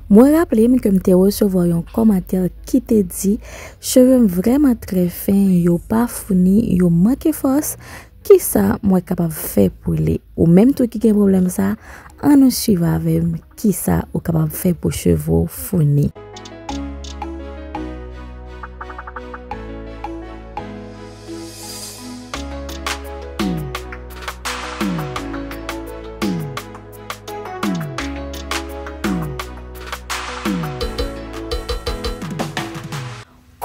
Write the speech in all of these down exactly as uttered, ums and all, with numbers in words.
Mwen raple m ke m te resevwa yon kòmantè ki te di, cheve m vrèman trè fen, yo pa founi, yo manke fòs. Kisa mwen kapab fè pou li? Ou menm tou ki gen pwoblèm sa, ann nou swiv avè m kisa ou kapab fè pou cheve w founi.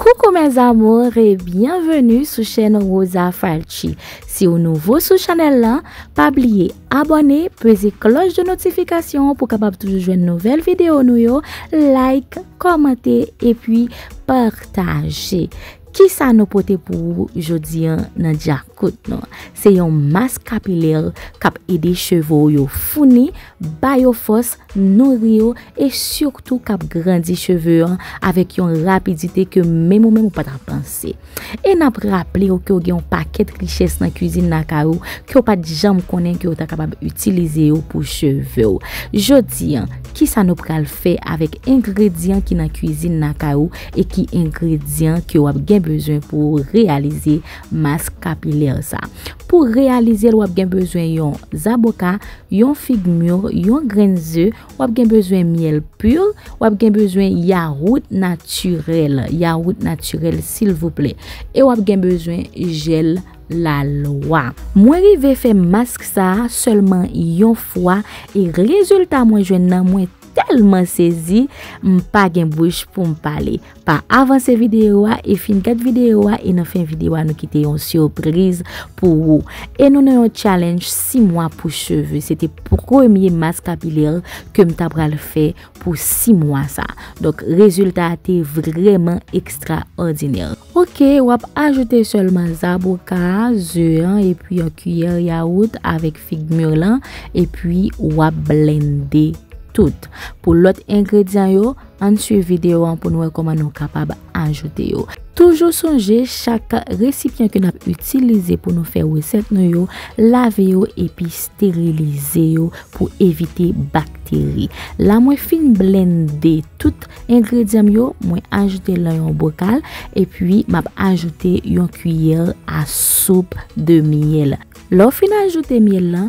Coucou mes amours et bienvenue sou chèn Rosa Falchi. Si ou nouvo sou chanèl lan, pa bliye abòne, peze klòch de notifikasyon pou kapab toujou jwenn nouvèl videyo nou yo, like, kòmante epi pataje. Kisa nou pote pou ou jodi an nan djakout nou? Se yon mask kapilè k ap ede cheve w yo founi, ba yo fòs, nouri yo e sitou k ap grandi cheve an avèk yon rapidite ke menm ou menm ou pa t ap panse. E n ap raple w ke w gen yon pakèt richès nan kwizin lakay ou ke w pa t janm konnen ke w ta kapab itilize yo pou cheve w. Jodi an, kisa nou pral fè avèk engredyan ki nan kwizin lakay ou e ki engredyan ke w ap gen bezwen pou w reyalize mask kapilè sa? Pou reyalize l, w ap gen bezwen yon zaboka, yon fig mir, yon grenn ze, w ap gen bezwen myèl pur, w ap gen bezwen yawout natirèl, yawout natirèl silvouplè, e w ap gen bezwen jèl lalwa. Mwen rive fè mask sa a sèlman yon fwa e rezilta mwen jwenn nan, mwen tèlman sezi, m pa gen bouch pou m pale. Pa avanse videyo a e fin gad videyo a e nan fen videyo a nou kite yon sipriz pou ou. E nou nan yon challenge sis mwa pou cheve. Se te premye mask kapilè ke m ta pral fè pou sis mwa sa. Donk, rezilta a te vrèman ekstraòdinè. Oke, w ap ajoute sèlman zaboka, ze an, epi yon kiyè yawout avèk fig mir lan, epi w ap blende tout. Pou lòt engredyan yo, ann swiv videyo an pou n wè kòman nou kapab ajoute yo. Toujou sonje, chak resipyan ke n ap itilize pou nou fè resèt nou yo, lave yo epi sterilize yo pou evite bakteri. La mwen fin blende tout engredyan m yo, mwen ajoute l nan yon bokal, epi m ap ajoute yon kiyè a soup de myèl. Lè w fin ajoute myèl lan,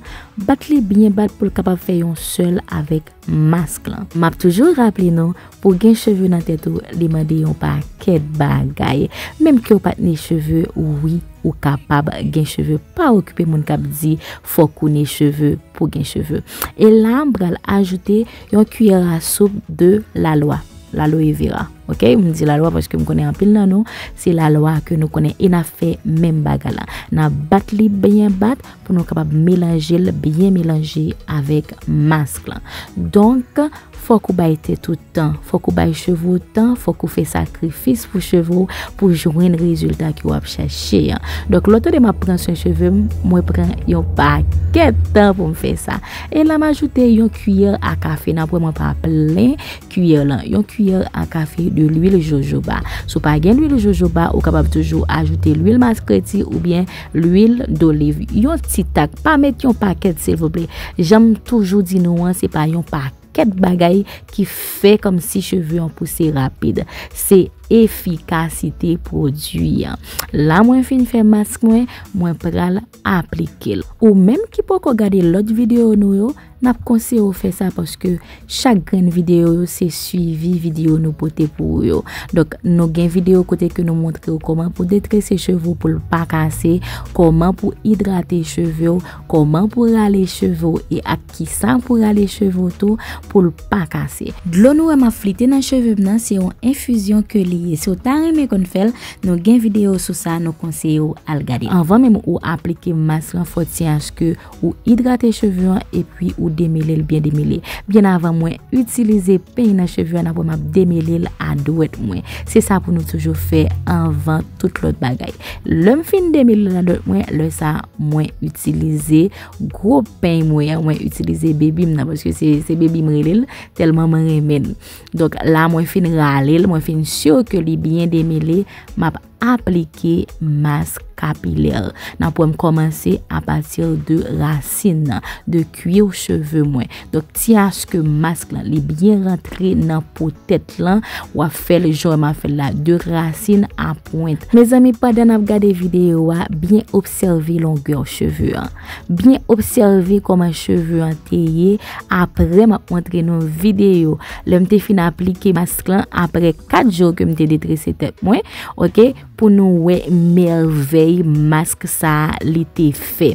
bat li byen bat pou l kapab fè yon sèl avèk mask lan. M ap toujou raple nou, pou gen cheve nan tèt ou, li mande yon pakèt bagay. Menm ke w pa t ne cheve, wi, ou kapab gen cheve. Pa okipe moun k ap di fòk ou ne cheve pou gen cheve. E la, m pral ajoute yon kiyè a soup de lalwa, laloe vera. Oke, m di lalwa paske m konnen anpil nan nou, se lalwa ke nou konnen e n ap fè menm bagay la. N ap bat li byen bat pou nou kapab melanje l, byen melanje avèk mask lan. Donk, fòk ou bay tèt ou tan, fòk ou bay cheve w tan, fòk ou fè sakrifis pou cheve w, pou jwenn rezilta ke w ap chache an. Donk, lè w tande m ap pran swen cheve m, mwen pran yon pakèt tan pou m fè sa. E la, m ajoute yon kiyè a kafe. N ap wè mwen pa plen kiyè lan. Yon kiyè a kafe de lwil jojoba. Si w pa gen lwil jojoba, ou kapab toujou ajoute lwil maskreti oubyen lwil doliv. Yon ti tak, pa met yon pakèt, silvouplè. Jan m toujou di nou an, se pa yon pakèt bagay ki fè kòmsi cheve an pouse rapid. Se efikasite pwodui an. La mwen fin fè mask mwen, mwen pral aplike l. Ou menm ki poko gade lòt videyo nou yo, n ap konseye w fè sa paske chak grenn videyo yo se swivi videyo nou pote pou ou yo. Donk, nou gen videyo kote ke nou montre w kòman pou detrese cheve w pou l pa kase, kòman pou idrate cheve w, kòman pou rale cheve w e ak kisa pou rale cheve w tou pou l pa kase. Dlo nou wè m ap flite nan cheve m nan, se yon enfizyon ke li ye. Si w ta renmen konn fè l, nou gen videyo sou sa, nou konseye w al gade. Anvan menm ou aplike mask lan, fòti aske ou idrate cheve an epi ou demele l byen demele. Byen avan mwen itilize peny nan cheve an, n ap wè m ap demele l a dwèt mwen. Se sa pou nou toujou fè anvan tout lòt bagay. Lè m fin demele l a dwèt mwen, lè sa a, mwen itilize gwo peny mwen an, mwen itilize bebi m nan, paske se, se bebi m rele l, tèlman mwen renmen l. Donk, la mwen fin rale l, mwen fin sire ke li byen demele, m ap aplike mask kapilè. N ap wè m kòmanse apati de rasin nan, de kwi cheve mwen. Donk, ti aske mask lan, li byen rantre nan po tèt lan, w ap fè l jan m ap fè l la, de rasin a pwent. Mezanmi, pandan n ap gade videyo a, byen obsève longè cheve an. Byen obsève kòman cheve an te ye. Apre, m ap montre nou videyo lè m te fin aplike mask lan, apre kat jou ke m te detrese tèt mwen, oke, pou nou wè mèvèy mask sa a li te fè.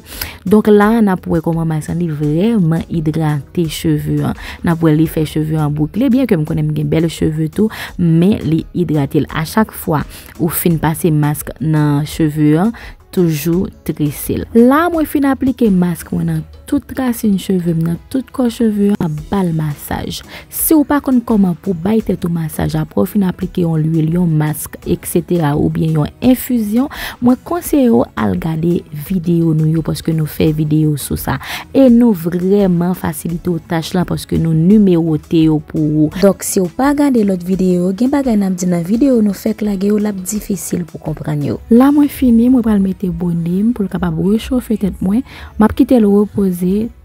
Donk la, n ap wè kòman mask lan li vrèman idrate cheve an. N ap wè li fè cheve an boukle, byen ke m konnen m gen bèl cheve tou, men li idrate l. A chak fwa ou fin pase mask nan cheve an, toujou trese l. La, mwen fin aplike mask mwen nan tout rasin cheve m, nan tout kò cheve an, m ap ba l masaj. Si w pa konn kòman pou bay tèt ou masaj, apre w fin aplike yon lwil, yon mask, etsetera, oubyen yon enfizyon, mwen konseye w al gade videyo nou yo, paske nou fè videyo sou sa. E nou vrèman fasilite w tach lan, paske nou nimewote yo pou ou. Donk, si w pa gade lòt videyo yo, gen bagay n ap di nan videyo nou fèk lage yo, l ap difisil pou konprann yo. La mwen fini, mwen pral mete bone m pou l kapab rechofe tèt mwen. M ap kite l repoze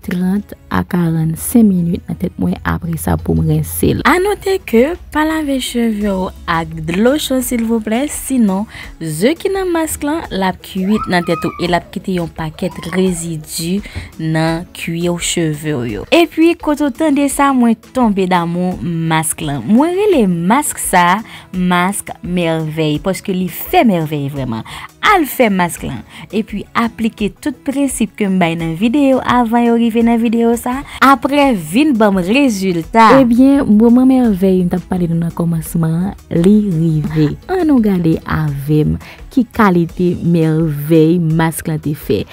trant a karannsenk minit nan tèt mwen, apre sa pou m rense l. A note ke pa lave cheve w ak dlo cho silvouplè, sinon ze ki nan mask lan l ap kuit nan tèt ou e l ap kite yon pakèt rezidi nan kwi cheve w yo. Epi kote w tande sa, mwen tonbe damou mask lan. Mwen rele mask sa mask mèvèy, paske li fè mèvèy vrèman. Al fè mask lan, epi aplike tout prensip ke m bay nan videyo avan yo rive nan videyo sa. Apre, vin ban m rezilta. Ebyen, moman mèvèy m t ap pale nou nan kòmansman an, li rive. Ann nou gade avè m ki kalite mèvèy mask lan te fè.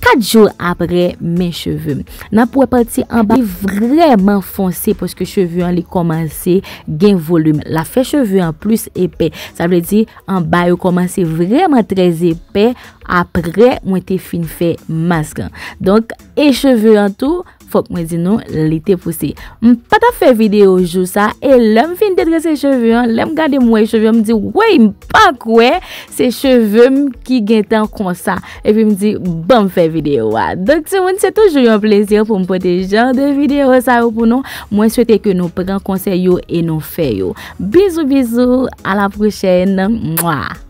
Kat jou apre, men cheve m. N ap wè pati anba li vrèman fonse, paske cheve an li kòmanse gen volim. L ap fè cheve an plis epè. Sa vle di, anba yo kòmanse vrèman trè epè apre mwen te fin fè mask lan. Donk, e cheve an tou, fòk mwen di nou, li te pouse. M pa t ap fè videyo jou sa, e lè m fin detrese cheve an, lè m gade m wè cheve an, m di, "Wey, m pa kwè se cheve m ki gentan konsa." Epi m di, "Ban m fè videyo a." Donk, timoun, se toujou yon plezi pou m pote jan de videyo sa yo pou nou. Mwen swete ke nou pran konsèy yo e nou fè yo. Bizou, bizou, a la pwochèn. Mwa.